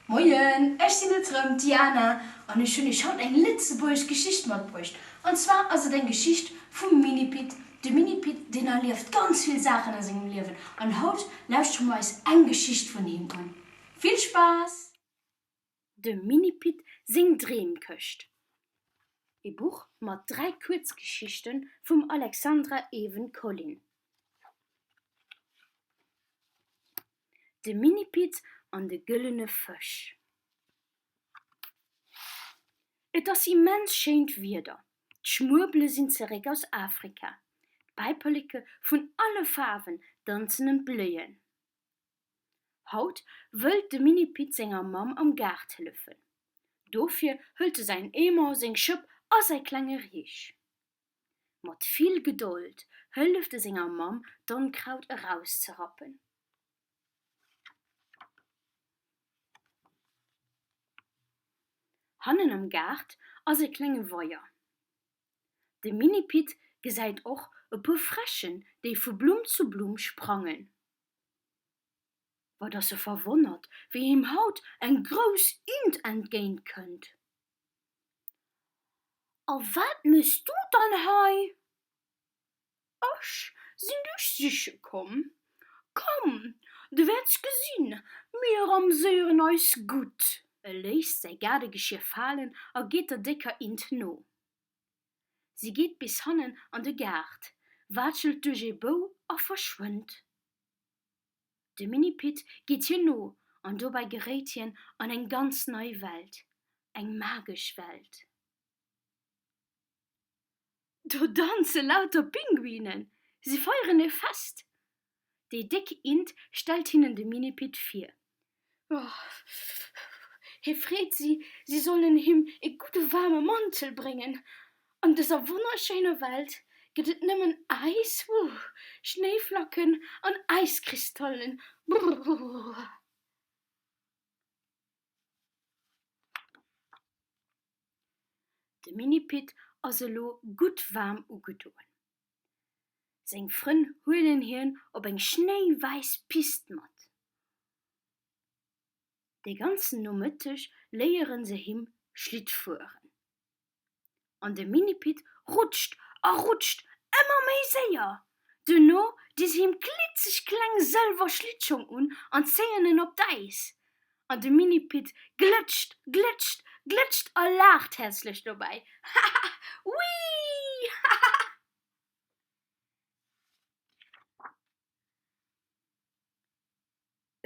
Moien, ech sinn et rëm, d'Diana, an ech hunn iech haut eng lëtzebuergesch Geschicht matbruecht. An zwar ass et eng Geschicht vum Mini-Pit. De Mini-Pit, deen erlieft ganz vill Saachen a sengem Liewen, an haut lauschtere mer eis eng Geschicht vun him un. Vill Spaass! Dem Mini-Pit seng Dreemkëscht, e Buch mat 3 Kuerzgeschichte vum Alexandra Even-Collin. De Mini-Pit an de gëllene Fësch. Et ass immens schéint Wieder, d'Schmuebele sinn zeréck aus Afrika, d'Päiperleke vun alle Faarwen danzen ëm d'Bléien. Haut wëllt de Mini-Pit senger Mamm am Gaart hëllefen. Dofir hëlt e säin Eemer, seng Schëpp a säi klenge Reech. Mat vill Gedold hëlleft e senger Mamm d'Onkraut erauszerappen. Hannen am Gaart ass e klenge Weier. De Mini-Pit gesäit och e puer Fräschen, déi vu Blumm zu Blumm sprangen. Wat ass e verwonnert, wéi him haut eng grouss Int entgéint kënnt. A wat méchs du dann hei? Ech sinn dech siche komm. Komm, du wäerts gesinn, mir amséieren eis gutt. E léisst säi Gaardegeschier falen a geet der décker Int no. Si geet bis hannen an de Gaart, watschelt duerch ee Bou a verschwënnt. De Mini-Pit geet hir no an dobäi geréit hien an eng ganz nei Welt, eng magesch Welt. Do danze lauter Pinguinen, si feieren e Fest. Déi déck Int stellt hinnen de Mini-Pit vir. Hie freet si, si sollen him e gudde waarme Mantel bréngen. An dëser wonnerschéiner Welt gëtt et nëmmen Äis, Schnéiflacken an Äiskristallen. Brrr. De Mini-Pit ass elo gutt waarm ugedoen. Seng Frënn huelen hien op eng schnéiwäiss Pist mat. De ganzen Nomëtteg léiere se him Schlitt fueren. An de Mini-Pit rutscht a rutscht ëmmer méi séier. Duerno di se him klitzeg kleng sëlwer Schlittschong un an zéien en op d'Äis. An de Mini-Pit glëtscht, glëtscht, glëtscht a laacht häerzlech dobäi, Haha! Wii! Haha!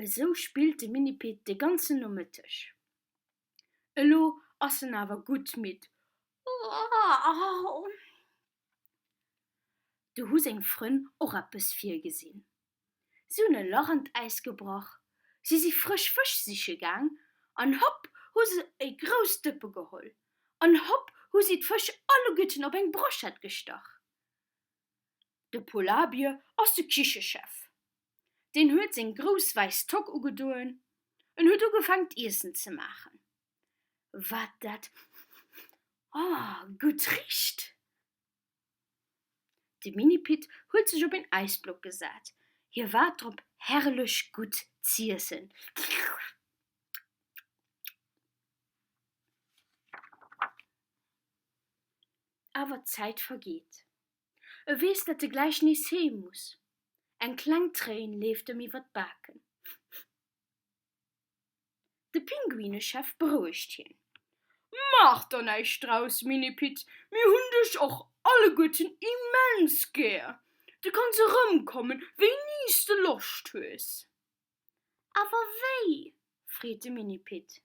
Esou spillt de Mini-Pit de ganzen Nomëtteg. Elo ass en awer gutt midd. Du hu seng Frënn och eppes virgesinn. Si hunn e Lach an d'Äis gebrach, si si frësch Fësch siche gaang an hopp hu se e grousst Dëppe geholl an hopp hu si d'Fësch alleguerten op eng Brochette gestach. De Polarbier ass de Kichechef. Deen huet seng grouss wäiss Tock ugedoen, en huet ugefaang d'Iessen ze maachen. Wat dat gutt richt! De Mini-Pit huet sech op een Äisblock gesat. Hie waart drop herrlech gutt z'iessen. Awer d'Zäit vergeet. E weess, dat e gläich nees heem muss. Eng kleng Tréin leeft em iwwer d'Baken. De Pinguinechef berouegt hien. Maach der näischt draus, Mini-Pit, mir hunn dech och alleguerten immens gär. Du kanns erëmkommen, wéini s de Loscht hues. Awer wéi? freet de Mini-Pit.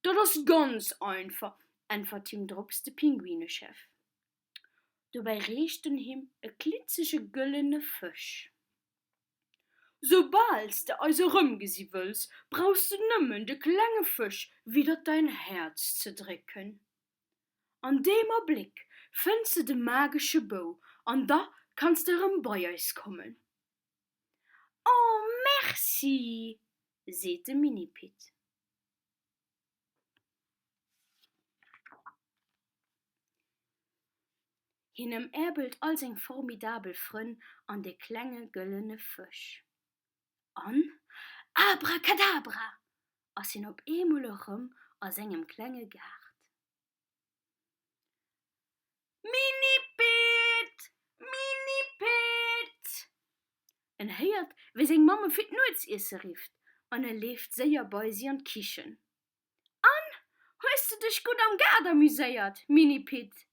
Dat ass ganz einfach, äntwert him drops de Pinguinechef. Dobäi reecht en him e klitzege gëllene Fësch. Soubal s de eis erëmgesi wëlls, brauchs de nëmmen de klenge Fësch widdert däin Häerz ze drécken. An deem Abléck fënns de de magesche Bou an da kanns de erëm bei eis kommen. Oh, merci! seet de Mini-Pit. Hien ëmäerbelt all seng formidabel Frënn an de klenge gëllene Fësch. An, Abrakadabra! Ass hien op eemol erëm a sengem klenge Gaart. Mini-Pit! Mini-Pit! En héiert, wéi seng Mamm e fir d'Nuetsiesse rifft an e leeft séier bei si an d'Kichen. An, hues de dech gutt am Gaart amuséiert, Mini-Pit?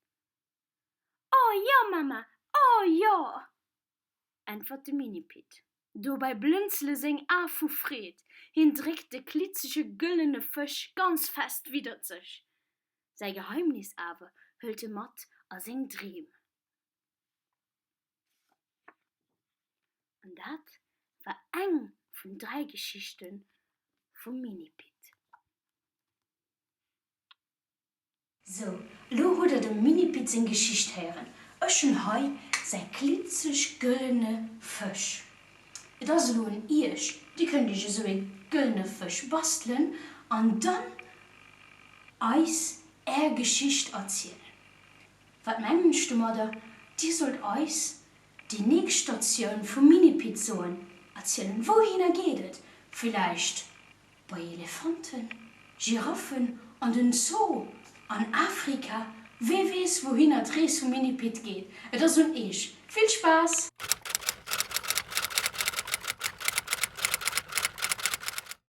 Oh jo, Mamma, oh jo! äntwert de Mini-Pit. Dobäi blënzele seng Ae vu Freed. Hien dréckt de klitzege gëllene Fësch ganz fest widdert sech. Säi Geheimnis awer hëlt e mat a seng Dreem. An dat war eng vun 3 Geschichte vum Mini-Pit. Sou, elo hutt der dem Mini-Pit seng Geschicht héieren. Ech hunn hei säi klitzeg gëllene Fësch. Et ass elo un iech, dir kënnt iech esou ee gëllene Fësch bastelen an dann eis är Geschicht erzielen. Wat mengen ech domadder? Dir sollt eis déi nächst Statioun vum Mini-Pit soen, erzielen. Wouhinner geet et? Villäicht Bei Elefanten, Giraffen an den Zoo an Afrika, wee weess wouhinner d'Rees vum Mini-Pit geet, et ass un eech. Vill Spaass!